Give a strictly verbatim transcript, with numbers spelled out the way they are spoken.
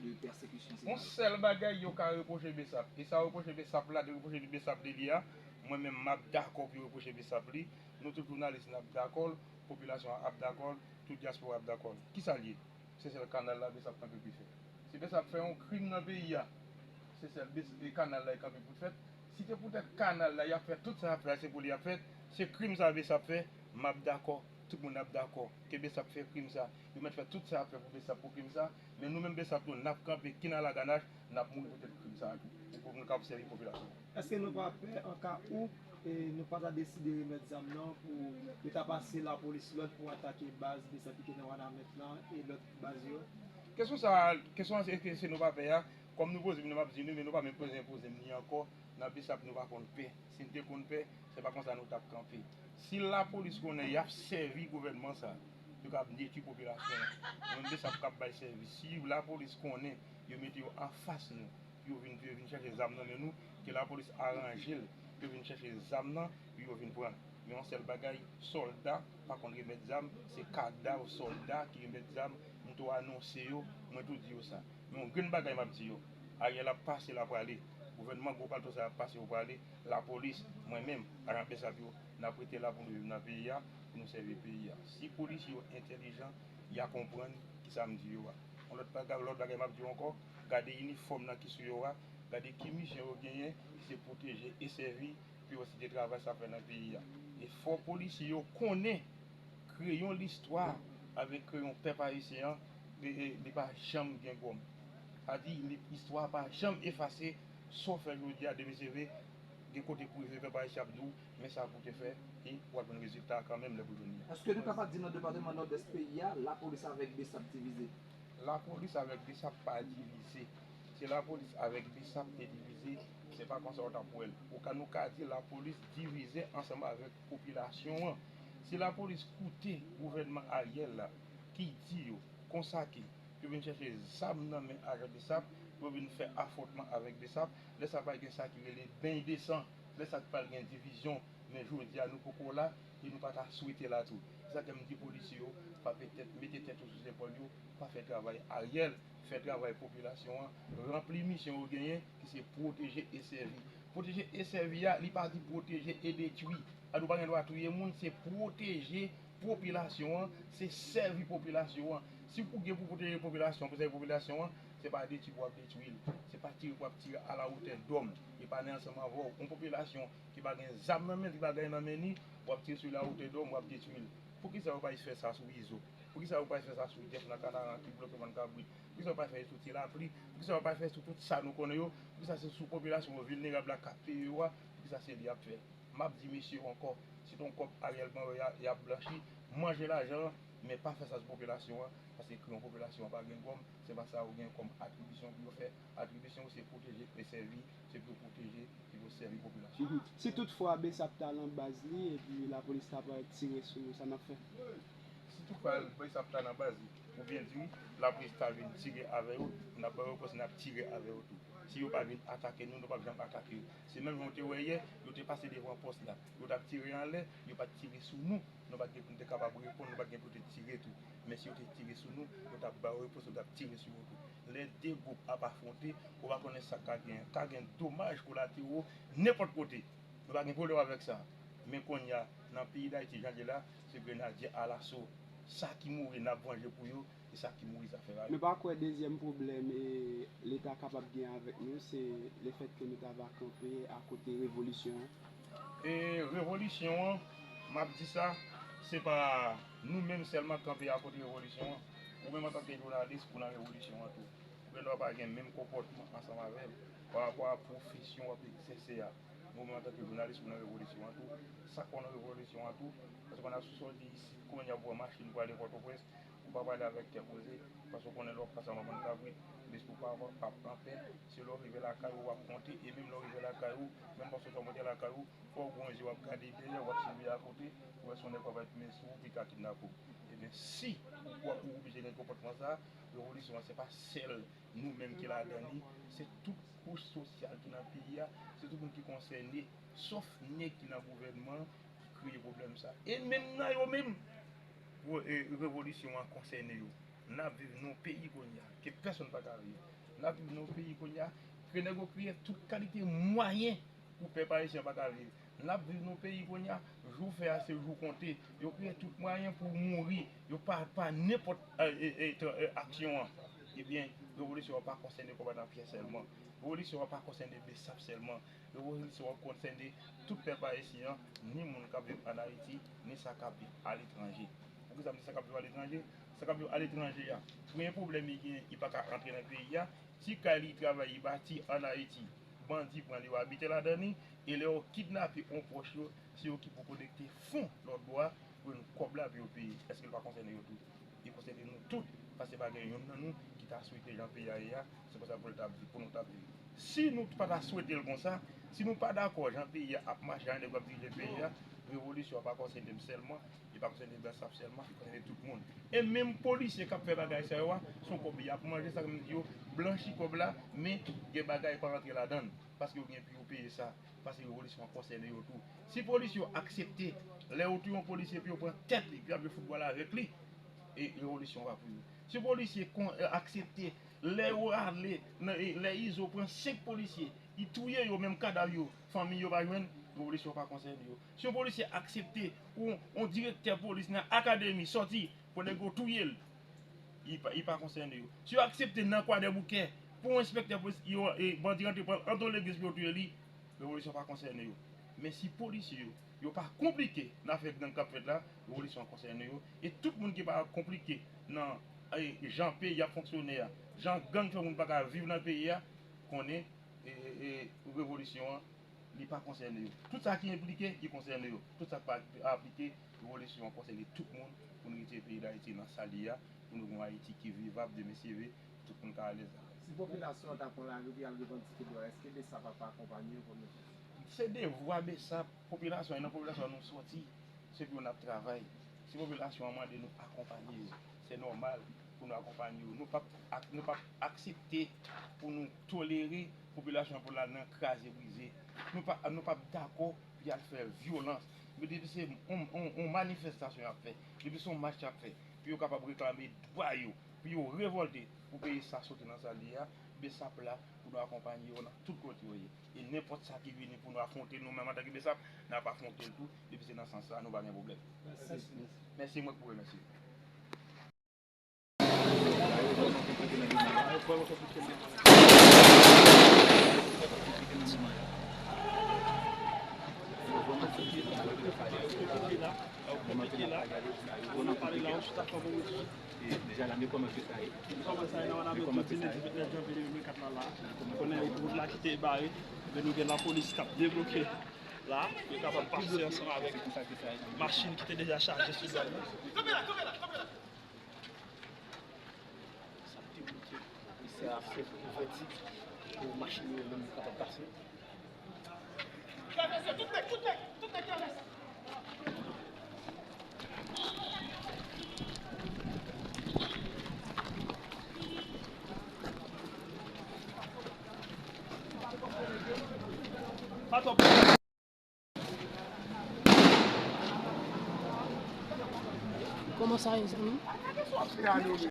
de pèsekisyon se yon sèl bagay yo ka repwoche Bsap. E sa yo repwoche Bsap la, de repwoche Bsap de li a, mwen menm m ap dakò pou yo repwoche Bsap li. Nou tout jounalis n ap dakò l, popilasyon an ap dakò l, tout dyaspora ap dakò l. Kisa l ye? Se sèl kanal la Bsap kanpe pou l fè. Si Bsap fè yon krim nan peyi a, se sèl Bes- e kanal la l kanpe pou l fèt. Si te poutèt kanal la y ap fè tout sa y ap fè a, se pou li y ap fèt, se krim sa Bsap fè, m ap dakò, tout moun ap dakò ke Bsap fè krim sa. Yo mèt fè tout sa y ap fè pou Bsap pou krim sa, men nou menm Bsap tou n ap kanpe kin a laganach, n ap mouri poutèt krim sa a tou. Se pou nou ka sèvi popilasyon. Èske nou pa pè an ka ou e nou pa ta deside remèt zam nan pou yo ta pase lapolis lòd pou atake baz Bsap ki te nan Wanament lan e lòt baz yo? Kesyon sa a, kesyon an se ke se nou pa pè a, kòm nou poze m nan m ap di nou, men nou pa menm bezwen poze m li ankò, nan Bsap nou pa konn pè. Si n te konn pè, se pa konsa nou t ap kanpe. Si lapolis konnen y ap sèvi gouvènman sa, yo k ap detwi popilasyon an. Nou menm Bsap k ap bay sèvis. Si lapolis konnen yo mete yo anfas nou, pou yo vin, pou yo vin chèche zam nan men nou, ke lapolis aranje l, pou yo vin chèche zam nan, pou yo vin pran. Men yon sèl bagay, sòlda pa konn remèt zam, se kadav sòlda ki remèt zam, m tou anonse yo, mwen tou di yo sa. Men yon grenn bagay m ap di yo, Ariel ap pase, l ap prale, gouvènman gwo palto sa ap pase, yo prale, lapolis, mwen menm, ajan Bsap yo, n ap rete la pou nou viv nan peyi a, pou nou sèvi peyi a. Si polisye yo entèlijan, y a konprann kisa m di yo a. Yon lòt bagay, lòt bagay m ap di yo ankò, gade inifòm nan ki sou yo a, gade ki misyon yo genyen, se pwoteje e sèvi, pou yo site travay sa fè nan peyi a. E fò polisye yo konnen kreyon listwa avèk kreyon pèp ayisyen an, li, li, li pa janm gen gòm. Sa di, li, istwa pa janm efase, sa w fè jodi a, demen se vre, gen kote pou rive pèp ayisyen ap di w, men sa pou te fè, e w ap jwenn rezilta a kanmenm lè pou jwenn li a. Èske nou kapab di nan depatman Nòdès peyi a, lapolis avèk Bsap divize? Lapolis avèk Bsap pa divize. Si lapolis avèk Bsap te divize, se pa konsa w t ap wè l. Ou ka, nou ka di lapolis divize ansanm avèk popilasyon an. Si lapolis koute gouvènman Ariel la, ki di yo konsa ke yo vin chèche zam nan men ajan Bsap, yo vin fè afwontman avèk Bsap, lè sa a pral gen sa ki rele beny de san, lè sa a pral gen divizyon, men jodi a nou poko la, e nou pa ta swete la tou. Se sa ke m di polisye yo, frape tèt, mete tèt yo sou zepòl yo, pa fè travay Ariel, fè travay popilasyon an, ranpli misyon yo genyen, ki se pwoteje e sèvi. Pwoteje e sèvi a, li pa di pwoteje e detwi. Sa di w pa gen dwa touye moun, se pwoteje popilasyon an, se sèvi popilasyon an. Si w gen pou pwoteje popilasyon, pou sèvi popilasyon an, se pa detwi pou w ap detwi l. Se pa tire pou w ap tire à la hauteur d'homme. E pa nan ansanm avè w. Yon popilasyon ki pa gen zam nan men l, ki pa gen nan men li, w ap tire sou li à hauteur d'homme, w ap detwi l. Poukisa yo pa fè sa sou Izo? Poukisa yo pa fè sa sou Jeff nan Kanaran ki bloke bann kabrit? Poukisa yo pa fè sou Ti Lapli? Poukisa yo pa fè sou tout sa nou konnen yo? Poukisa se sou popilasyon vilnerab la k ap peye yo a? Poukisa se li y ap fè? M ap di mesye yo ankò, se t on kòb Ariel ban yo y a, y ap blanchi, manje lajan an, men pa fè sa sou popilasyon an, paske kri yon popilasyon an pa gen gòm, se pa sa yo gen kòm atribisyon pou yo fè. Atribisyon yo se pwoteje e sèvi, se pou yo pwoteje, se pou yo sèvi popilasyon. Mhm. Si toutfwa Bsap ta nan baz li epi lapolis ta parèt tire sou nou, sa n ap fè? Si toutfwa Bsap ta nan baz li, oubyen di wi, lapolis ta vin tire avè yo, n ap ba yo repons, n ap tire avè yo tou. Si yo pa vin atake nou, nou p ap janm atake yo. Se menm jan w te wè yè, yo te pase devan pòs la. Yo t ap tire anlè, yo pa t tire sou nou. Nou pa t gen pou n te kapab reponn, nou pa t gen pou te tire tou. Men si yo te tire sou nou, nou t ap ba yo repons, nou t ap tire sou yo tou. Lè de gwoup ap afwonte, ou pa konnen sa k ka gen. Ka gen domaj kolatero nenpòt kote. Nou pa gen pwoblèm avèk sa. Men kounye a, nan peyi Dayiti, jan l ye la, se grenadye alaso. Sa ki mouri, n ap vanje pou yo. E sa ki mouri, zafè a. Nou pa kwè dezyèm pwoblèm e Leta kapab gen avèk nou, se lefètke nou ta va kanpe akote revolisyon an? E revolisyon an, m ap di sa, se pa nou menm sèlman k kanpe akote revolisyon an. Ou menm antanke jounalis, ou nan revolisyon an tou. Ou gen dwa pa gen menm konpòtman ansanm avè m pa rapò a pwofesyon w ap egzèse a. Men ou menm antanke jounalis, ou nan revolisyon an tou. Sa k fè w nan revolisyon an tou, paske w konn asou sa w di isit, kounye a pou w pran machin pou ale Pòtoprens, ou pa prale avèk kè poze, paske w konnen lè w ap pase anba bann kabrit, lespri w pa, pa, pa anpè. Se lè w rive lakay ou w ap konte, e menm lè w rive lakay ou, menm pa sot w ap monte lakay ou, fò w gon je w ap gade dèyè, w ap siveye akote, pou wè si yon nèg pa va met men sou ou, pi ka kidnape w. Ebyen, si ou kwè ou oblije gen konpòtman sa a, revolisyon an se pa sèl nou menm ki ladan li, se tout kouch sosyal ki nan peyi a, se tout moun ki konsène, sof nèg ki nan gouvènman an ki kreye pwoblèm sa. E menm nan yo menm, revolisyon an konsène yo. N ap viv nan yon peyi kounye a, ke pèsonn pa ka viv. N ap viv nan yon peyi kounye a ke nèg yo kreye tout kalite mwayen pou pèp ayisyen an pa ka viv. N ap viv nan yon peyi kounye a, jou fè a se jou konte. Yo kreye tout mwayen pou w mouri. Yo pa, pa nenpòt, e, e, e, tra- e, aksyon an. Ebyen, revolisyon an pa konsène konbadan Pyè sèlman. Revolisyon an pa konsène Besap sèlman. Revolisyon an konsène tout pèp ayisyen an, ni moun k ap viv ann Ayiti, ni sa k ap viv aletranje. Poukisa m di sa k ap viv aletranje? Sa k ap viv aletranje a, premye pwoblèm li genyen, li pa ka rantre nan peyi a. Ti kay li travay, li bati ann Ayiti, bandi pran li, yo abite ladan li, e lè yo kidnape yon pwòch yo, se yo ki pou kolekte fon lòt bò a pou jwenn kòb la pou yo peye. Èske l pa konsène yo tou? Li konsène nou tout, paske pa gen youn nan nou ki ta swete jan peyi a ye a, se konsa pou l t ap viv, pou nou t ap viv. Si nou pa ta swete l konsa, si nou pa dakò jan peyi a ap mache a, jan nèg yo ap dirije peyi a, revolisyon an pa konsène m sèlman, li pa konsène Besap sèlman, li konsène tout moun. E menm polisye k ap fè bagay sa yo a, se yon kòb y ap manje, sa k m di yo, blanchi kòb la, men gen bagay pa rantre ladan l, paske yo gen pou yo peye sa, paske revolisyon an konsène yo tou. Si polisye yo aksepte, lè yo touye yon polisye, pou yo pran tèt li, pou y ap jwe foutbòl avèk li, e revolisyon an pa pou yo. Si polisye kon, e, aksepte, lè yo ale, nan, e, lè Izo pran senk polisye, li touye yo, menm kadav yo, fanmi yo pa jwenn, revolisyon pa konsène yo. Si yon polisye aksepte, yon, yon direktè polis nan akademi sòti pou nèg yo touye l, li pa, li pa konsène yo. Si yo aksepte nan Kwadèboukè, pou yon enspektè polis, yo, e, bandi rantre pran l anndan yon legliz pou yo touye li, revolisyon pa konsène yo. Men si polisye yo, yo pa konplike nan afè gang k ap fèt la, revolisyon an konsène yo. E tout moun ki pa konplike nan, e, jan peyi a fonksyone a, jan gang fè moun pa ka viv nan peyi a, konnen, e, e, e, revolisyon an, li pa konsène yo. Tout sa ki enplike, li konsène yo. Tout sa ki pa aplike, revolisyon an konsène tout moun pou nou retire peyi Dayiti nan sa l ye a, pou nou gen yon Ayiti ki vivab demen si Dye vle, tout moun ka alèz ladan l. Si popilasyon an ta pran lari pou y al revandike dwa, èske Besap ap akonpanye yo kòm yo fè? Se devwa Besap, popilasyon an, e nan popilasyon an nou sòti, se pou yo n ap travay. Si popilasyon an mande nou akonpanye yo, se nòmal pou nou akonpanye yo. Nou p ap ak-, nou p ap aksepte pou nou tolere popilasyon an pou l al nan kraze brize. Nou pa, nou p ap dakò pou y al fè vyolans. Men depi se yon, yon, yon manifestasyon y ap fè, depi se yon mach y ap fè, pou yo kapab reklame dwa yo, pou yo revòlte, pou peyi sa soti nan sa l ye a, Besap la pou nou akonpanye yo nan tout kote yo ye. E nenpòt sa ki vini pou nou afwonte l, nou menm antanke Besap, n ap afwonte l tou, depi se nan sans sa, nou pa gen pwoblèm. Mèsi. Mèsi, mwen k pou remèsye. Kòman sa ye nan Wanament jodi lendi vennèf janvye de mil vennkat la la? Konnen wout la ki te bare, men nou gen lapolis k ap debloke la, yo kapab pase ansanm avèk machin ki te deja chaje sou dwàn nan. Sa ap debloke, misye ap fè ouvèti pou machin yo menm kapab pase. Travèse, tout nèg, tout nèg, tout nèg travèse. Pa twò. Kòman sa ye, zanmi?